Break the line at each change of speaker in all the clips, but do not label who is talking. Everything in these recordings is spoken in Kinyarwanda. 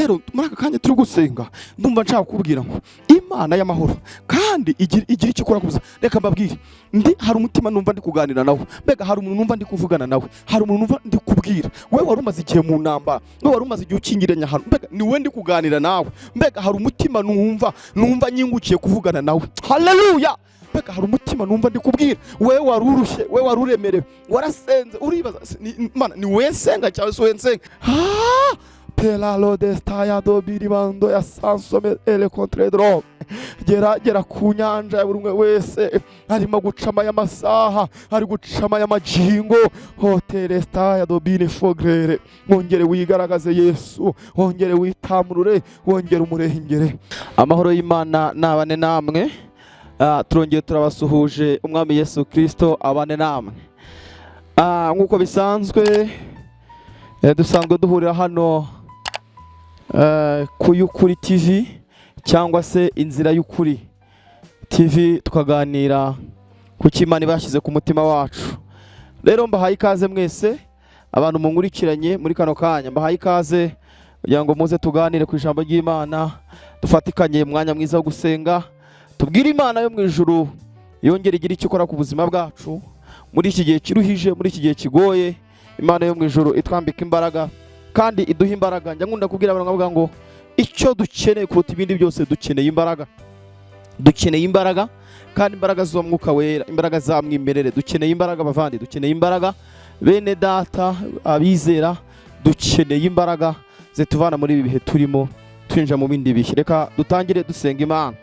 Rero muri aka kanya turi gusenga, ndumva nshaka kukubwira ngo Imana y'amahoro kandi igira icyo ikora ku buzima. Reka mbabwire, ndi hari umutima numva ndi kuganira nawe. Mbega hari umuntu numva ndi kuvugana nawe, hari umuntu numva ndi kubwira. Wowe wari umaze igihe mu ntambara, wowe wari umaze igihe ukingiranye ahantu, mbega ni wowe ndi kuganira nawe. Mbega hari umutima numva nyingukiye kuvugana nawe. Haleluya! Mbega hari umutima numva ndi kubwira. Wewe wari urushye, wewe wari uremerewe, warasenze uribaza: Mana, ni wowe nsenga cyangwa se wowe nsenga?" Ah! Pelalo destaya do biribando ya sansome ele contre dro. Gera, gera ku nyanja ya buri umwe wese arimo gucama y'amasaha, ari gucama y'amajingo. Hotelestaya do bine fogrere. Wongere wigaragaze Yesu, wongere witamurure, wongere umurengere. Amahoro y'Imana nabane namwe. Turongeye turabasuhuje. Umwami Yesu Kristo abane namwe. Nk'uko bisanzwe, dusanzwe duhurira hano ku Y'ukuri TV cyangwa se Inzira y'Ukuri TV, tukaganira ku cyo Imana ibashyize ku mutima wacu. Rero mbahaye ikaze mwese abantu munkurikiranye muri kano kanya. Mbahaye ikaze kugira ngo muze tuganire ku ijambo ry'Imana, dufatikanye umwanya mwiza wo gusenga, tubwire Imana yo mu ijuru yongere igire icyo ikora ku buzima bwacu muri iki gihe kiruhije, muri iki gihe kigoye. Imana yo mu ijuru itwambika imbaraga kandi iduha imbaraga. Njya nkunda kubwira abantu nkavuga ngo icyo dukeneye kuruta ibindi byose, dukeneye imbaraga. Dukeneye imbaraga, kandi imbaraga z'Umwuka Wera, imbaraga za mwimerere. Dukeneye imbaraga bavandi, dukeneye imbaraga bene data abizera, dukeneye imbaraga zituvana muri ibi bihe turimo twinjira mu bindi bihe. Reka dutangire dusenga Imana.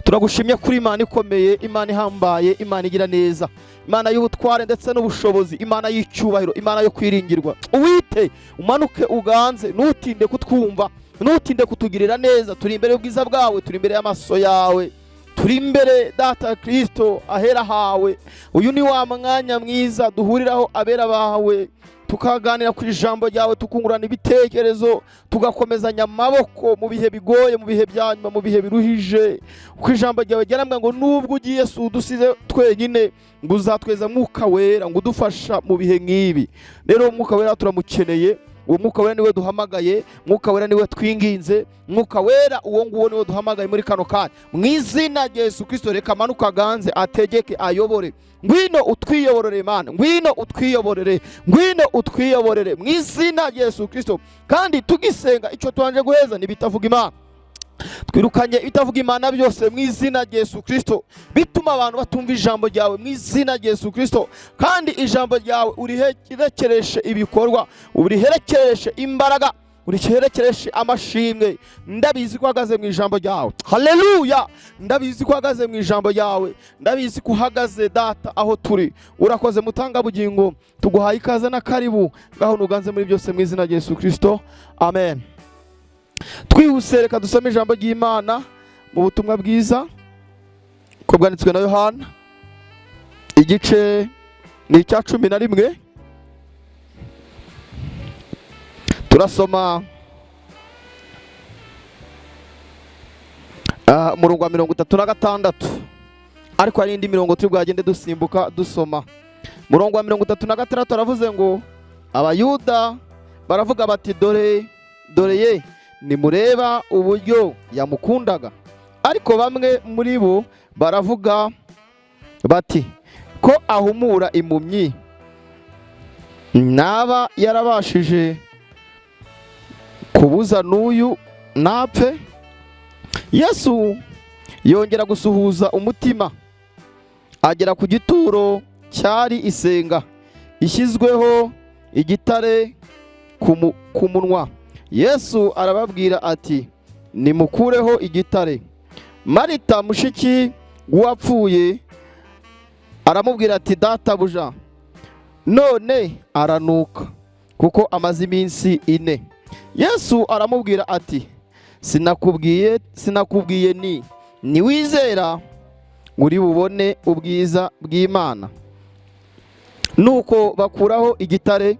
Turagushimye kuri Imana ikomeye, Imana ihambaye, Imana igira neza, Imana y'ubutware ndetse n'ubushobozi, Imana y'icyubahiro, Imana yo kwiringirwa. Uwite umanuke uganze, ntutinde kutwumva, ntutinde kutugirira neza. Turi imbere y'ubwiza bwawe, turi imbere y'amaso yawe, turi imbere Data Kirisito ahera hawe. Uyu ni wa mwanya mwiza duhuriraho abera bawe, tukaganira ku ijambo ryawe, tukungurana ibitekerezo, tugakomezanya amaboko mu bihe bigoye, mu bihe bya nyuma, mu bihe biruhije. Kuko ijambo ryawe ryarambwira ngo nubwo ugiye si udusize twenyine, ngo uzatweza Mwuka Wera, ngo udufasha mu bihe nk'ibi. Rero uwo Mwuka Wera turamukeneye. Uwo Mwuka Wera niwe duhamagaye, Mwuka Wera niwe twinginze, Mwuka Wera uwo nguwo niwe duhamagaye muri kano kanya. Mu izina rya Yesu Kirisito, reka amanuke aganze, ategeke, ayobore. Ngwino utwiyoborere Mana, ngwino utwiyoborere, ngwino utwiyoborere mu izina rya Yesu Kirisito. Kandi tugisenga, icyo tubanje guheza ni ibitavuga Imana. Twirukanye ibitavuga Imana byose mu izina rya Yesu Kirisito, bituma abantu batumva ijambo ryawe mu izina rya Yesu Kirisito. Kandi ijambo ryawe uriherekereshe ibikorwa, uriherekereshe imbaraga, uriherekereshe amashimwe. Ndabizi ko uhagaze mu ijambo ryawe. Haleluya! Ndabizi ko uhagaze mu ijambo ryawe, ndabizi ko uhagaze Data aho turi. Urakoze Mutangabugingo, tuguhaye ikaze na karibu. Ngaho nuganze muri byose mu izina rya Yesu Kirisito, amen. Twihuse, reka dusome ijambo ry'Imana mu butumwa bwiza ko bwanditswe na Yohana, igice ni icya 11. Turasoma umurongo wa 36, ariko hari indi mirongo turi bwagende dusimbuka dusoma. Umurongo wa 36 aravuze ngo: "Abayuda baravuga bati: 'Dore, dore ye, nimureba uburyo yamukundaga!' Ariko bamwe muri bo baravuga bati: 'Ko ahumura impumyi, naba yarabashije kubuza n'uyu napfe?' Yesu yongera gusuhuza umutima, agera ku gituro cyari isenga ishyizweho igitare ku munwa. Yesu arababwira ati: 'Nimukureho igitare.' Marita mushiki w'uwapfuye aramubwira ati: 'Databuja, none aranuka kuko amaze iminsi 4.' Yesu aramubwira ati: 'Sinakubwiye ni niwizera uri bubone ubwiza bw'Imana?' Nuko bakuraho igitare.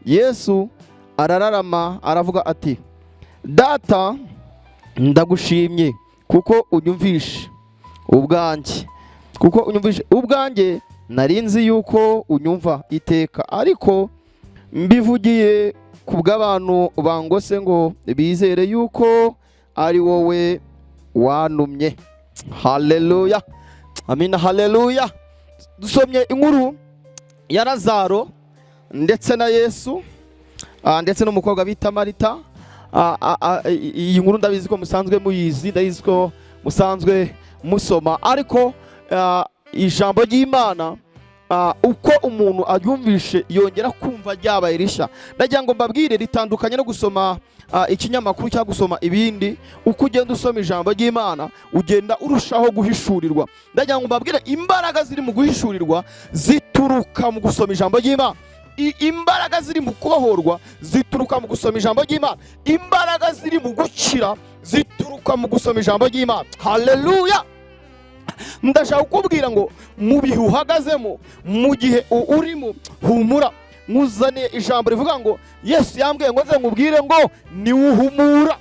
Yesu arararama, aravuga ati: 'Data, ndagushimye kuko unyumvishe ubwanjye, kuko unyumvishe ubwanjye. Nari nzi yuko unyumva iteka, ariko mbivugiye Ku bw'abantu bangose ngo bizere yuko ari wowe wantumye. Haleluya, amina, haleluya. Dusomye inkuru ya Lazaro ndetse na Yesu, ndetse n'umukobwa bita Marita. Iyi nkuru ndabizi ko musanzwe muyizi, ndabizi ko musanzwe musoma, ariko ijambo ry'Imana, uko umuntu aryumvishe yongera kumva ryabaye rishya. Ndagira ngo mbabwire, ritandukanye no gusoma ikinyamakuru cyangwa gusoma ibindi. Uko ugenda usoma ijambo ry'Imana, ugenda urushaho guhishurirwa. Ndagira ngo mbabwire, imbaraga ziri mu guhishurirwa zituruka mu gusoma ijambo ry'Imana. Imbaraga ziri mu kubohorwa zituruka mu gusoma ijambo ry'Imana. Imbaraga ziri mu gukira zituruka mu gusoma ijambo ry'Imana. Haleluya! Ndashaka kukubwira ngo mu bihe uhagazemo, mu gihe urimo, humura. Nkuzaniye ijambo rivuga ngo Yesu yambwiye ngo nze nkubwire ngo niwuhumura.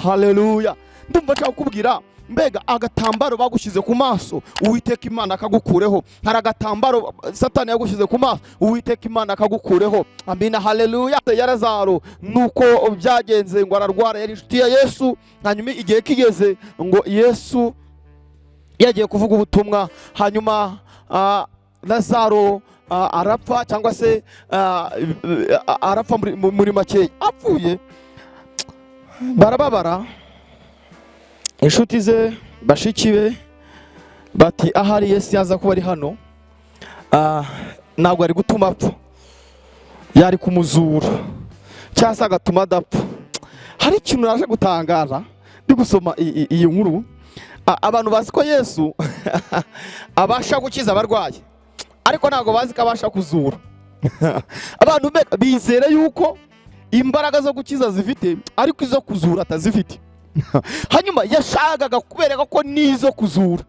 Haleluya! Ndumva nshaka kukubwira, mbega agatambaro bagushyize ku maso, Uwiteka Imana akagukureho. Hari agatambaro Satani yagushyize ku maso, Uwiteka Imana akagukureho. Amina, haleluya. Ya Lazaro, nuko byagenze ngo ararwara, yari inshuti ya Yesu. Hanyuma igihe kigeze ngo Yesu yagiye kuvuga ubutumwa, hanyuma Lazaro arapfa, cyangwa se arapfa. Muri make, apfuye barababara, inshuti ze, bashiki be, bati: "Ahari Yesu yaza kuba ari hano, ntabwo ari gutuma apfa, yari kumuzura cyangwa se agatuma adapfa." Hari ikintu naje gutangara ndi gusoma iyi nkuru. Abantu bazi ko Yesu abasha gukiza abarwayi, ariko ntabwo bazi ko abasha kuzura. Abantu bizera yuko imbaraga zo gukiza zifite, ariko izo kuzura atazifite. Hanyuma yashakaga kubereka ko n'izo kuzura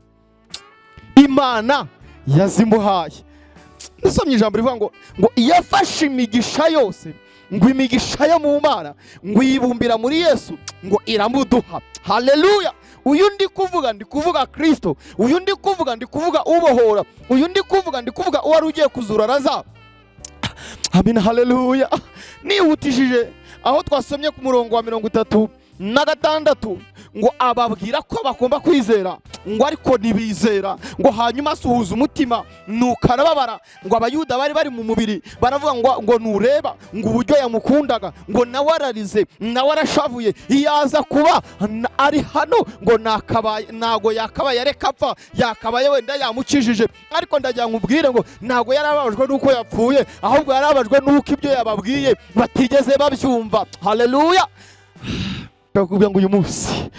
Imana yazimuhaye. Nasomye ijambo rivuga ngo yafashe imigisha yose, ngo imigisha yo mu Mana, ngo iyibumbira muri Yesu, ngo iramuduha. Haleluya! Uyu ndi kuvuga, ndi kuvuga Kirisito. Uyu ndi kuvuga, ndi kuvuga ubohora. Uyu ndi kuvuga, ndi kuvuga uwari ugiye kuzura Lazaro. Amina, haleluya. Nihutishije, aho twasomye ku murongo wa 36, ngo ababwira ko bagomba kwizera, ngo ariko ntibizera, ngo hanyuma asuhuza umutima, nuko arababara. Ngo Abayuda bari bari mu mubiri baravuga ngo nureba ngo uburyo yamukundaga, ngo nawe ararize, nawe arashavuye, iyo aza kuba ari hano ngo nakabaye, ntago yakabaye areka apfa, yakabaye wenda yamukijije. Ariko ndagira ngo ubwire ngo ntago yarababajwe n'uko yapfuye, ahubwo yarababajwe n'uko ibyo yababwiye batigeze babyumva. Haleluya! Ndakubwira ngo uyu munsi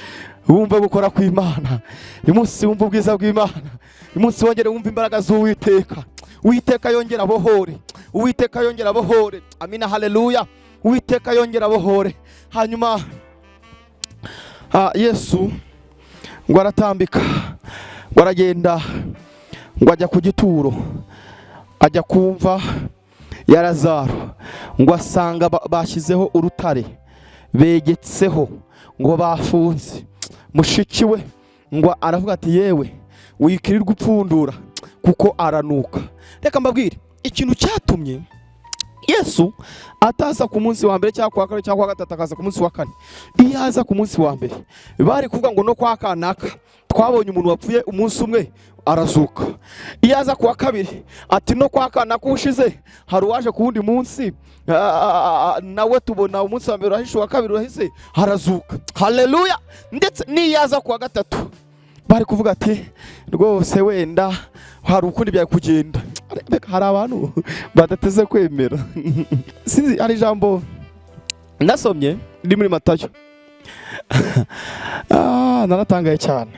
wumva gukora kw'Imana, uyu munsi wumva ubwiza bw'Imana, uyu munsi wongere wumva imbaraga z'Uwiteka. Uwiteka yongera abohore, Uwiteka yongera abohore. Amina, haleluya. Uwiteka yongera abohore. Hanyuma Yesu ngo aratambika, ngo aragenda, ngo ajya ku gituro, ajya kumva ya Lazaro, ngo asanga bashyizeho urutare, begetseho, ngo bafunze. Mushiki we ngo aravuga ati: "Yewe, wikirirwa upfundura kuko aranuka." Reka mbabwire ikintu cyatumye Yesu ataza ku munsi wa mbere cyangwa ku wa kabiri cyangwa ku wa gatatu, akaza ku munsi wa kane. Iyo aza ku munsi wa mbere, bari kuvuga ngo no kwa kanaka twabonye umuntu wapfuye umunsi umwe arazuka. Iyo aza ku wa kabiri, ati: "No kwa kanaka ushize hari uwaje ku wundi munsi, nawe tubona umunsi wa mbere urahishe, uwa kabiri urahise, harazuka." Haleluya! Ndetse n'iyo aza ku wa gatatu, bari kuvuga ati rwose wenda hari ukundi byari kugenda. Hari abantu badateze kwemera. Sinzi, hari ijambo nasomye riri muri Matayo, naratangaye cyane.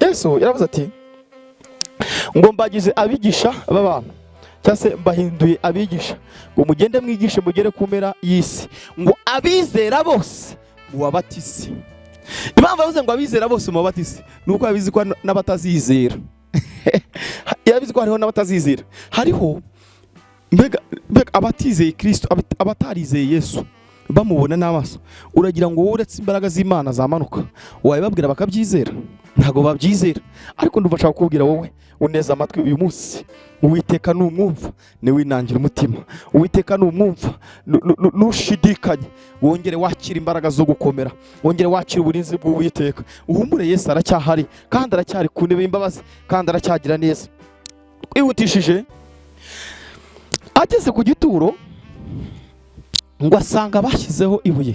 Yesu yaravuze ati ngo mbagize abigisha b'abantu, cyangwa se mbahinduye abigisha, ngo mugende mwigishe mugere ku mpera y'isi, ngo abizera bose mubabatise. Impamvu yavuze ngo abizera bose mubabatise ni uko yabizi ko n'abatazizera, yabizi ko hariho n'abatazizera, hariho mbega abatizeye Kristo, abatarizeye Yesu. Bamubona n'amaso. Uragira ngo wowe, uretse imbaraga z'Imana zamanuka, wabibabwira bakabyizera? Ntabwo babyizera. Ariko ndumva nshaka kukubwira wowe uneza amatwi uyu munsi: Uwiteka numwumva, niwinangira umutima, Uwiteka numwumva, ntushidikanye, wongere wakira imbaraga zo gukomera, wongere wakira uburinzi bw'Uwiteka. Uhumure, Yesu aracyahari kandi aracyari ku ntebe y'imbabazi kandi aracyagira neza. Twihutishije, ageze ku gituro ngo asanga bashyizeho ibuye.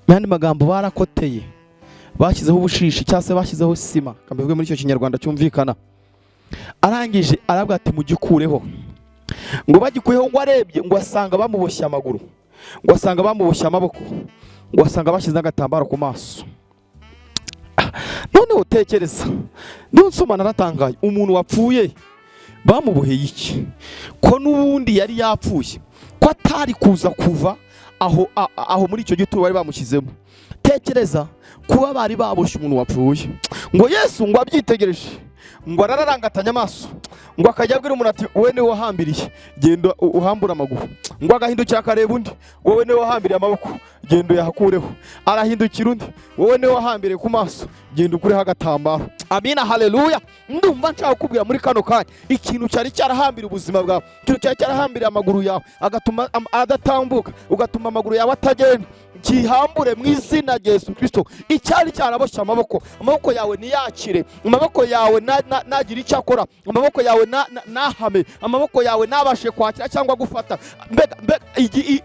Mu yandi magambo, barakoteye, bashyizeho ubushishi cyangwa se bashyizeho sima, kambivuge muri icyo Kinyarwanda cyumvikana. Arangije arabwira ati: "Mugikureho." Ngo bagikuyeho, ngo arebye, ngo asanga bamuboshye amaguru, ngo asanga bamuboshye amaboko, ngo asanga bashyize n'agatambaro ku maso. Noneho tekereza, nsoma naratangaye. Umuntu wapfuye bamuboheye iki, ko n'ubundi yari yapfuye, ko atari kuza kuva aho aho muri icyo gituro bari bamushyizemo? Tekereza kuba bari baboshye umuntu wapfuye. Ngo Yesu ngo abyitegereje, ngo arararangatanya amaso, ngo akajya abwira umuntu ati: "Wowe niwe wahambiriye, genda uhambure amaguru." Ngo agahindukira akareba undi: "Wowe niwe wahambiriye amaboko, genda uyahakureho." Arahindukira undi: "Wowe niwe wahambiriye ku maso, genda ukureho agatambaro." Amina, haleluya. Ndumva nshaka kukubwira muri kano kanya: ikintu cyari cyarahambiriye ubuzima bwawe, ikintu cyari cyarahambiriye amaguru yawe, agatuma adatambuka, ugatuma amaguru yawe atagenda, kihambure mu izina rya Yesu Kirisito. Icyari cyaraboshye amaboko, amaboko yawe ntiyakire, amaboko yawe ntagire icyo akora, amaboko yawe ntahame, amaboko yawe ntabashe kwakira cyangwa gufata. Mbega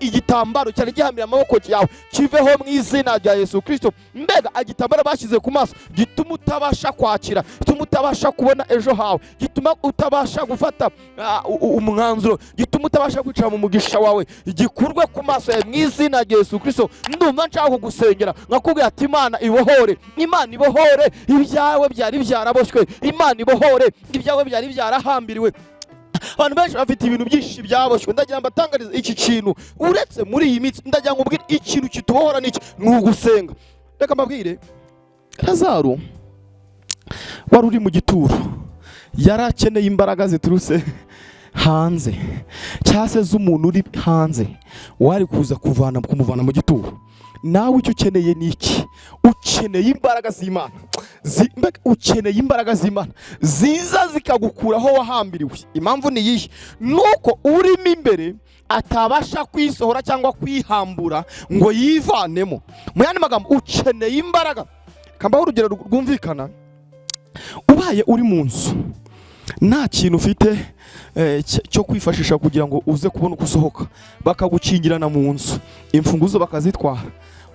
igitambaro cyari gihambiriye amaboko yawe kiveho mu izina rya Yesu Kirisito. Mbega igitambaro bashyize ku maso gituma utabasha kwakira, gituma utabasha kubona ejo hawe, gituma utabasha gufata umwanzuro, gituma utabasha kwicara mu mugisha wawe, gikurwe ku maso yawe mu izina rya Yesu Kirisito. Ndumva nshaka kugusengera nkakubwira ati: "Imana ibohore, Imana ibohore ibyawe byari byaraboshywe, Imana ibohore ibyawe byari byarahambiriwe." Abantu benshi bafite ibintu byinshi byaboshywe. Ndagira ngo mbatangarize iki kintu: uretse muri iyi minsi, ndagira ngo ubwire, ikintu kitubohora ni iki? Ni ugusenga. Reka mbabwire, Lazaro wari uri mu gituro yari akeneye imbaraga ziturutse hanze, cyangwa se z'umuntu uri hanze wari kuza kumuvana mu gituro. Nawe icyo ukeneye ni iki? Ukeneye imbaraga z'Imana. Mbega ukeneye imbaraga z'Imana ziza zikagukura aho wahambiriwe. Impamvu ni iyihe? Nuko urimo imbere atabasha kwisohora cyangwa kwihambura ngo yivanemo. Mu yandi magambo, ukeneye imbaraga. Kambaho urugero rwumvikana: ubaye uri mu nzu, nta kintu ufite cyo kwifashisha kugira ngo uze kubona uko usohoka, bakagukingirana mu nzu, imfunguzo bakazitwara,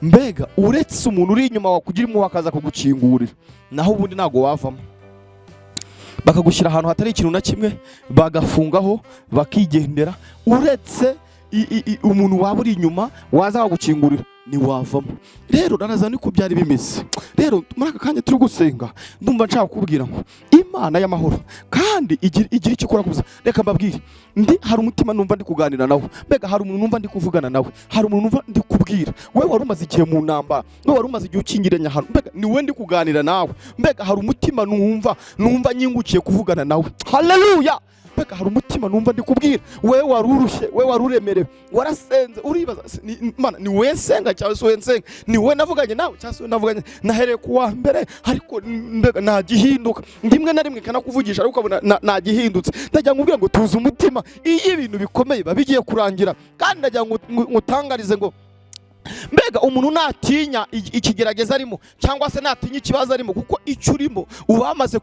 mbega uretse umuntu uri inyuma wakugira impuhwe akaza kugukingurira, naho ubundi ntabwo wavamo. Bakagushyira ahantu hatari ikintu na kimwe, bagafungaho, bakigendera. Uretse umuntu waba uri inyuma waza akagukingurira, ntiwavamo. Rero naraza, niko byari bimeze. Rero muri aka kanya turi gusenga, ndumva nshaka kukubwira ngo Imana y'amahoro kandi igira icyo ikora ku buzima. Reka mbabwire, ndi hari umutima numva ndi kuganira nawe. Mbega hari umuntu numva ndi kuvugana nawe, hari umuntu numva ndi kubwira. Wowe wari umaze igihe mu ntambara, wowe wari umaze igihe ukingiranye ahantu, mbega ni wowe ndi kuganira nawe. Mbega hari umutima numva nyingukiye kuvugana nawe. Haleluya! Mbega hari umutima numva ndi kubwira. Wewe wari urushye, wewe wari uremerewe, warasenze, uribaza: Mana, ni wowe nsenga cyangwa se wowe nsenga? Ni wowe navuganye nawe cyangwa se wowe navuganye? Nahereye ku wa mbere, ariko mbega nta gihinduka. Rimwe na rimwe kanakuvugisha, ariko ukabona nta gihindutse. Ndagira ngo ubwire ngo tuze umutima, iyo ibintu bikomeye biba bigiye kurangira. Kandi ndagira ngo ngutangarize ngo mbega umuntu natinya ikigerageza arimo, cyangwa se natinya ikibazo arimo, kuko icyo urimo uba wamaze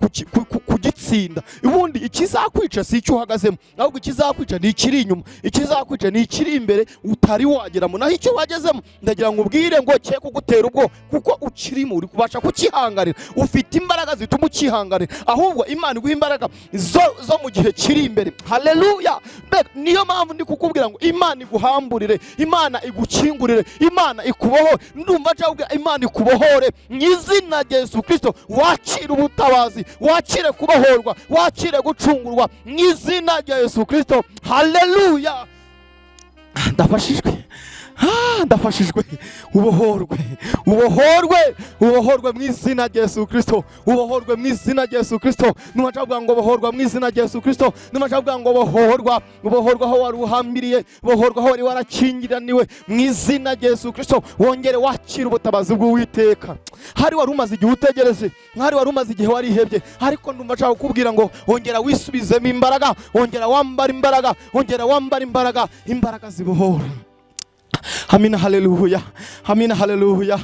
kugitsinda. Ubundi ikizakwica si icyo uhagazemo, ahubwo ikizakwica ni ikiri inyuma, ikizakwica ni ikiri imbere utari wageramo. Naho icyo wagezemo, ndagira ngo ubwire ngo cye kugutera ubwo, kuko ukirimo uri kubasha kukihanganira, ufite imbaraga zituma ukihanganira. Ahubwo Imana iguha imbaraga zo mu gihe kiri imbere. Haleluya! Mbega niyo mpamvu ndi kukubwira ngo Imana iguhamburire, Imana igukingurire, Imana ikubohore. Ndumva nshaka kubwira Imana ikubohore mu izina rya Yesu Kirisito. Wakire ubutabazi, wakire kubohorwa, wakire gucungurwa mu izina rya Yesu Kirisito. Haleluya! Ndafashijwe. Ah, ndafashijwe. Ubohorwe, ubohorwe, ubohorwe mu izina rya Yesu Kristo. Ubohorwe mu izina rya Yesu Kristo. Numva kuvuga ngo bohorwa mu izina rya Yesu Kristo. Numva kuvuga ngo bohorwa, ubohorwa aho wari uhambiriye, bohorwa aho wari warakingiraniwe mu izina rya Yesu Kristo. Wongere wakira ubutabazi bw'Uwiteka. Hari wari umaze igihe utegereze, hari wari umaze igihe warihebye, ariko ndumva nshaka kukubwira ngo wongera wisubizemo imbaraga, wongera wambara imbaraga, wongera wambara imbaraga, imbaraga zibohora. Amina, haleluya, amina, haleluya.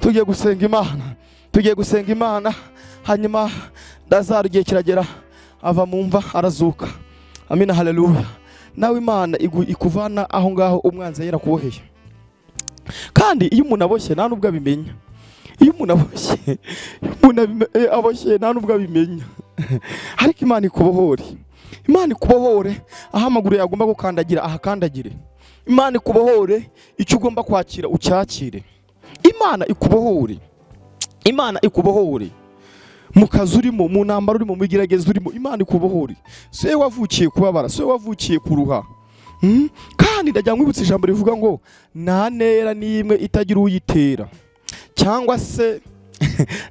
Tugiye gusenga Imana, tugiye gusenga Imana. Hanyuma Lazaro igihe kiragera ava mu mva arazuka. Amina, haleluya. Nawe Imana ikuvana aho ngaho umwanzi yarakuboheye. Kandi iyo umuntu aboshye nta nubwo abimenya. Iyo umuntu aboshye, iyo umuntu aboshye nta nubwo abimenya. Ariko Imana ikubohore, Imana ikubohore aho amaguru yagomba gukandagira ahakandagire. Imana ikubohore, icyo ugomba kwakira ucyakire. Imana ikubohore, Imana ikubohore mu kazi urimo, mu ntambara urimo, mu igerageza urimo. Imana ikubohore. Si wowe wavukiye kubabara, si wowe wavukiye kuruha. Kandi ndagira nkwibutse ijambo rivuga ngo nta ntera n'imwe itagira uyitera, cyangwa se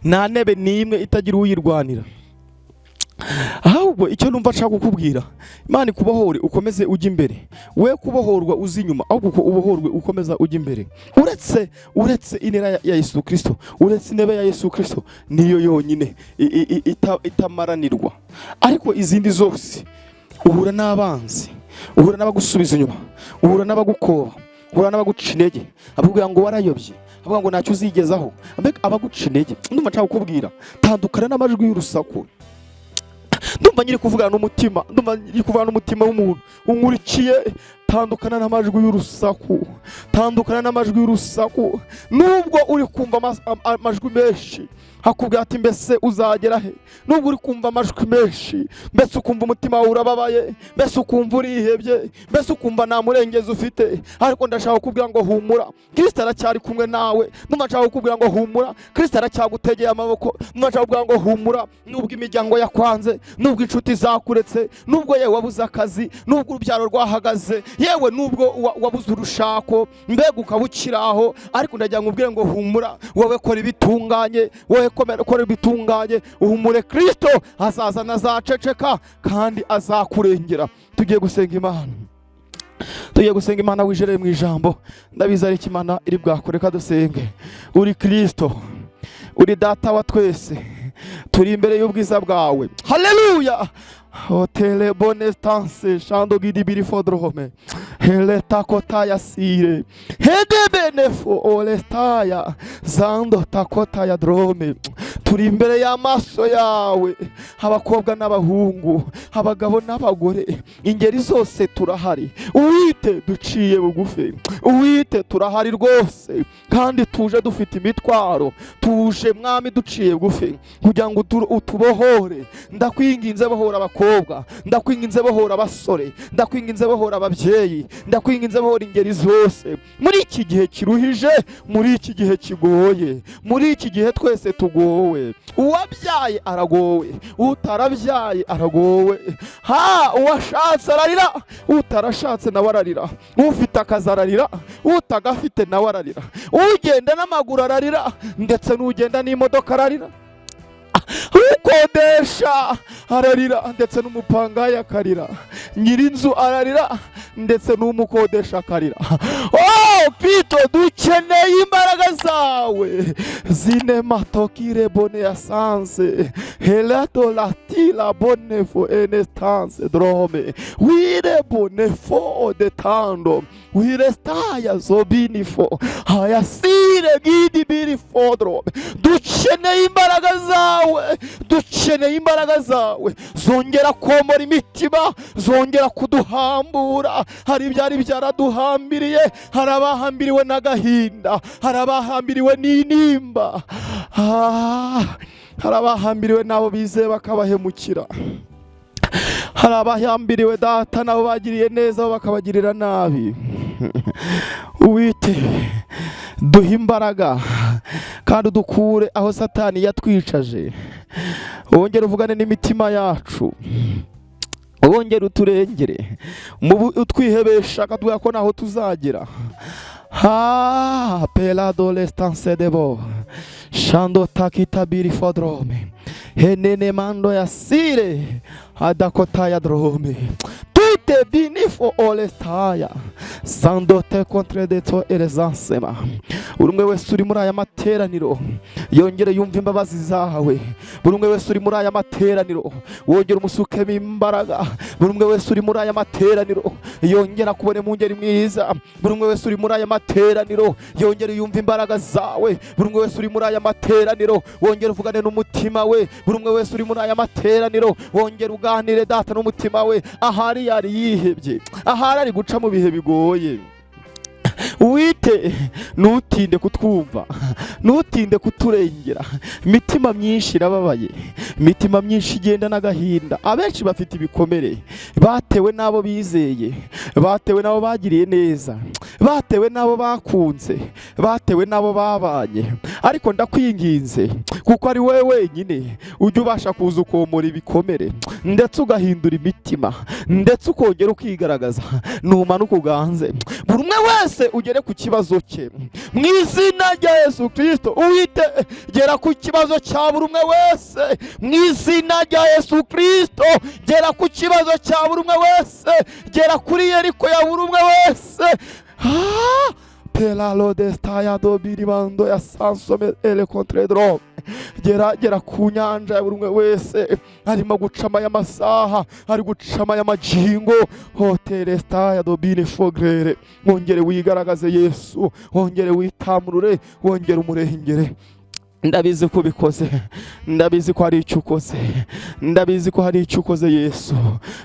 nta ntebe n'imwe itagira uyirwanira. Ahubwo icyo numva nshaka kukubwira, Imana ikubohore ukomeze ujya imbere. We kubohorwa uzi inyuma, ahubwo uko ubohorwe ukomeza ujya imbere. Uretse intera ya Yesu Kristo, uretse intebe ya Yesu Kristo niyo yonyine itamaranirwa. Ariko izindi zose uhura n'abanzi, uhura n'abagusubiza inyuma, uhura n'abagukoba, uhura n'abaguca intege, abakubwira ngo warayobye, abavuga ngo ntacyo uzigezaho, mbega abaguca intege. Ndumva nshaka kukubwira, tandukana n'amajwi y'urusaku. Ndumva nyiri kuvugana n'umutima, ndumva nyiri kuvugana n'umutima w'umuntu unkurikiye. Tandukana n'amajwi y'urusaku, tandukana n'amajwi y'urusaku. Nubwo uri kumva amajwi menshi hakubwira ati: "Mbese uzagera he?" Nubwo uri kumva amajwi menshi, mbese ukumva umutima wawe urababaye, mbese ukumva urihebye, mbese ukumva nta murengezi ufite, ariko ndashaka kukubwira ngo humura, Kirisito aracyari kumwe nawe. Ndumva nshaka kukubwira ngo humura, Kirisito aracyagutegeye amaboko. Ndumva nshaka kukubwira ngo humura, nubwo imiryango yakwanze, nubwo inshuti zakuretse, nubwo yewe wabuze akazi, nubwo urubyaro rwahagaze, yewe nubwo wabuze urushako, mbega ukaba ukiri aho, ariko ndagira ngo ubwire ngo humura. Wowe kora ibitunganye, wowe komera, kora ibitunganye, uhumure. Kirisito azaza, ntazaceceka kandi azakurengera. Tugiye gusenga Imana, tugiye gusenga Imana. Wijereye mu ijambo, ndabizi ariko Imana iri bwakore. Reka dusenge. Uri Kirisito, uri Data wa twese, turi imbere y'ubwiza bwawe. Haleluya. Hotele bonestance shando gidi biri fodrome heleta kota sire hede benefo olestaya zando takota ya drome. Turi imbere y'amaso yawe, abakobwa n'abahungu, abagabo n'abagore, ingeri zose turahari. Uwite, duciye bugufi. Uwite, turahari rwose kandi tuje dufite imitwaro. Tuje, Mwami, duciye bugufi kugira ngo utubohore. Ndakwinginze, bohora abakobwa, ndakwinginze, bohora abasore, ndakwinginze, bohora ababyeyi, ndakwinginze, bohora ingeri zose muri iki gihe kiruhije, muri iki gihe kigoye, muri iki gihe twese tugowe. Uwabyaye aragowe, utarabyaye aragowe, ha uwashatse ararira, utarashatse nawe ararira, ufite akazi ararira, utagafite nawe ararira, ugenda n'amaguru ararira, ndetse n'ugenda n'imodoka ararira, ukodesha ararira, ndetse n'umupangayi akarira, nyir'inzu ararira, ndetse n'umukodesha akarira. Oh Pito, dukeneye imbaraga zawe. Zinema tokire bone yasanze helato latila bonefo enestanse drome wire bonefo detando wirestaya zobinifo hayasire gidi biri fodrome. Dukeneye imbaraga zawe, dukeneye imbaraga zawe zongera komora imitima, zongera kuduhambura. Hari ibyari byaraduhambiriye, hari abahambiriwe n'agahinda, hari abahambiriwe n'intimba. Ah, hari abahambiriwe n'abo bizeye bakabahemukira, hari abahambiriwe, Data, nabo bagiriye neza bo bakabagirira nabi. Uwite, duhe imbaraga kandi udukure aho Satani yatwicaje. Wongere uvugane n'imitima yacu, wongere uturengere mu utwihebesha akatubwira ko ntaho tuzagera. Ha pelado l'estance debo shando takitabiri fodrome henene mando ya sire adakota ya drome tute binifo olestaya sandote contre deto elezansema. Buri umwe wese uri muri aya materaniro yongere yumve imbabazi zawe. Buri umwe wese uri muri aya materaniro wongere umusukemo imbaraga. Buri umwe wese uri muri aya materaniro yongera akubone mu ngeri mwiza. Buri umwe wese uri muri aya materaniro yongere yumve imbaraga zawe. Buri umwe wese uri muri aya materaniro wongere uvugane n'umutima we. Buri umwe wese uri muri aya materaniro wongere uganire Data n'umutima we. Ahari yari yihebye, ahari ari guca mu bihe bigoye, wite ntutinde kutwumva, ntutinde kuturengera. Imitima myinshi irababaye, imitima myinshi igenda n'agahinda. Abenshi bafite ibikomere batewe n'abo bizeye, batewe n'abo bagiriye neza, batewe n'abo bakunze, batewe n'abo babanye. Ariko ndakwinginze, kuko ari wowe wenyine ujya ubasha kuza ukomora ibikomere, ndetse ugahindura imitima, ndetse ukongera ukigaragaza. Numanuka uganze buri umwe wese, ugere ku kibazo cye mu izina rya Yesu Kirisito. Uwite gera ku kibazo cya buri umwe wese mu izina rya Yesu Kirisito. Gera ku kibazo cya buri umwe wese, gera kuri Yeriko ya buri umwe wese. Ah! Pelalo destaya dobiribando ya sansome ele contre gera, gera ku nyanja ya buri umwe wese arimo gucama y'amasaha, ari gucama y'amajingo. Hotelesta dobine fogrere, wongere wigaragaze Yesu, wongere witamurure, wongere umurengere. Ndabizi ko ubikoze, ndabizi ko hari icyo ukoze, ndabizi ko hari icyo ukoze Yesu,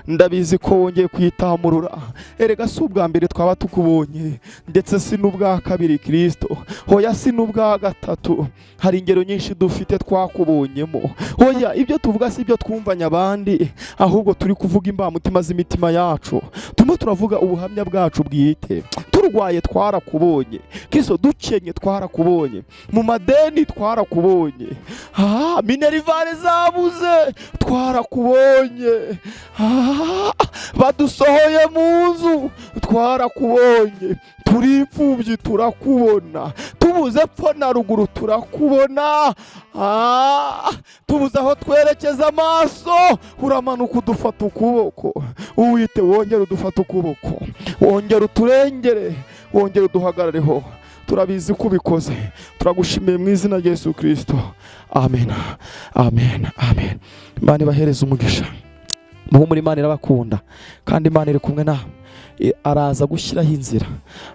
ndabizi ko wongeye kwitamurura. Erega si ubwa mbere twaba tukubonye, ndetse si n'ubwa kabiri Kirisito, hoya si n'ubwa gatatu. Hari ingero nyinshi dufite twakubonyemo. Hoya ibyo tuvuga si ibyo twumvanye abandi, ahubwo turi kuvuga imbamutima z'imitima yacu, turimo turavuga ubuhamya bwacu bwite. Turwaye twarakubonye Kirisito, dukenye twarakubonye, mu madeni twarakubonye, ah, minerval zabuze twarakubonye, ah, badusohoye mu nzu twarakubonye, turi imfubyi turakubona, tubuze epfo na ruguru turakubona, ah, tubuze aho twerekeza amaso uramanuka udufata ukuboko. Uwite wongere udufata ukuboko, wongere uturengere, wongere uduhagarareho. Turabizi ko ubikoze, turagushimiye mu izina rya Yesu Kirisito. Amen, amen, amen. Imana ibahereze umugisha. Muhumure, Imana irabakunda kandi Imana iri kumwe nawe. Araza gushyiraho inzira,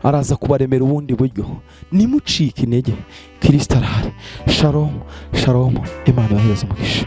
araza kubaremera ubundi buryo. Nimucike intege, Kirisito arahari. Shalom, shalom. Imana ibahereze umugisha.